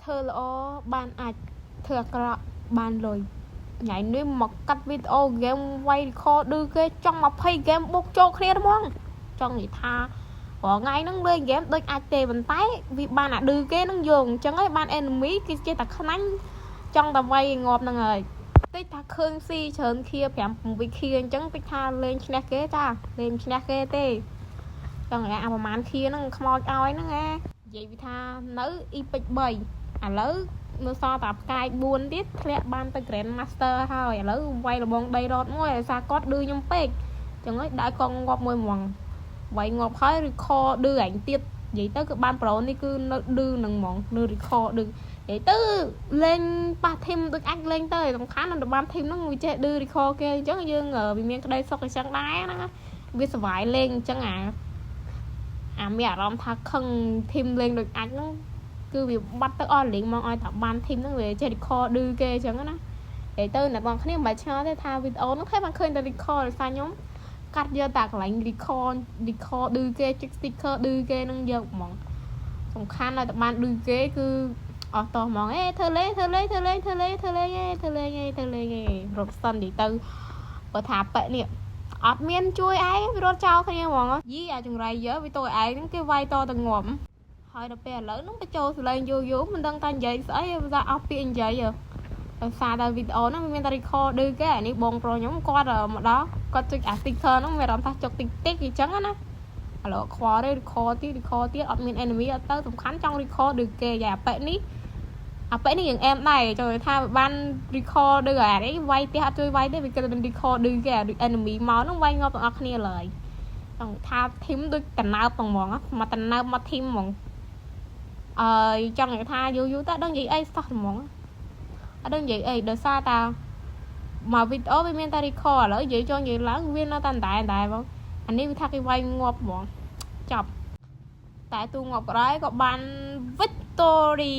ធ្វើល្អបានអាចធ្វើអាក្រក់បានលុយថ្ងៃនេះមកកាត់វីដេអូហ្គេមវាយ recall ឌឺគេចង់20ហ្គេមបុកចូលគ្នាហ្មងចង់និយាយថារាល់ថ្ងៃហ្នឹងលេងហ្គេមដូចអាចទេប៉ុន្តែវាបានអាឌឺគេហ្នឹងយកអញ្ចឹងហើយបាន enemy គេចេះតែខ្នាញ់ចង់តែវាយឲ្យងាប់ហ្នឹងហើយតិចថាឃើញស៊ីច្រើនខៀ5 6ខៀអញ្ចឹងតិចថាលេងឈ្នះគេចាលេងឈ្នះគេទេចង់ឲ្យអាប្រហែលខៀហ្នឹងខ្មោចឲ្យហ្នឹងឯងនិយាយវាថានៅ Epic 3ឥឡូវនៅសល់តែផ្កាយ4ទៀតធ្លាក់បានទៅ Grand Master ហើយឥឡូវវាយលបងដីរត់មួយដោយសារគាត់ឌឺខ្ញុំពេកអញ្ចឹងហើយដើរកង់ងាប់មួយហ្មងវាយងាប់ហើយ recall ឌឺឯងទៀតនិយាយទៅគឺបានប្រូនេះគឺនៅឌឺនឹងហ្មងនៅ recall ឌឺនិយាយទៅលេងប៉ះ team ដូចអាចលេងទៅសំខាន់នៅបាន team ហ្នឹងវាចេះឌឺ recall គេអញ្ចឹងយើងវាមានក្តីសុខអញ្ចឹងដែរហ្នឹងវាសុវយលេងអញ្ចឹងអាអាមានអារម្មណ៍ថាខឹង team លេងដូចអាចហ្នឹងគឺវាបាត់ទៅអស់លេងមកឲ្យតែបាន team ហ្នឹងវាចេះ recall ឌឺគេអញ្ចឹងណានិយាយទៅអ្នកបងគ្នាមិនបាច់ឆ្ងល់ទេថាវីដេអូហ្នឹងតែបានឃើញតែ recall ដោយសារខ្ញុំកាត់យកតែកន្លែង recall recall ឌឺគេចុច sticker ឌឺគេហ្នឹងយកហ្មងសំខាន់ឲ្យតែបានឌឺគេគឺអស់តោះហ្មងអេធ្វើលេងធ្វើលេងធ្វើលេងធ្វើលេងធ្វើលេងអេធ្វើលេងអេធ្វើលេងអេរត់សិននិយាយទៅបើថាប៉ិនេះអត់មានជួយឯងវារត់ចោលគ្នាហ្មងយីអាចង្រៃយើវាទៅឯងហ្នឹងគេវាយតទៅងាប់ហើយដល់ពេលឥឡូវហ្នឹងបញ្ចូលសលេងយូរយូរមិនដឹងតែនិយាយស្អីវាថាអស់ពាក្យនិយាយដោយសារតែវីដេអូហ្នឹងវាមានតែ record ឌឺគេអានេះបងប្រុសខ្ញុំគាត់មកដល់គាត់ចុចអា sticker ហ្នឹងមានអារម្មណ៍ថាចុកតិចតិចអញ្ចឹងណាឥឡូវខ្វល់ទេ record ទៀត record ទៀតអត់មាន enemy អត់ទៅសំខាន់ចង់ record ឌឺគេយ៉ាអាប៉ែនេះអាប៉ែនេះយ៉ាងអែមដែរចូលថាបាន record ឌឺអានេះវាយផ្ទះអត់ជួយវាយទេវាគិតតែ record ឌឺគេអា enemy មកហ្នឹងវាយងាប់ទាំងអស់គ្នាឡើយចង់ថា team ដូចតណើបហ្មងមកតណើបមក team ហ្មងអឺចង់និយាយថាយូរយូរទៅដឹងនិយាយអីសោះហ្មងអត់ដឹងនិយាយអីដោយសារតាមកវីដេអូវាមានតែ record ឥឡូវនិយាយចង់និយាយឡើងវានៅតែតែតែបងអានេះវាថាគេវាយងាប់ហ្មងចប់តែទូងាប់ក៏ដោយក៏បាន victory.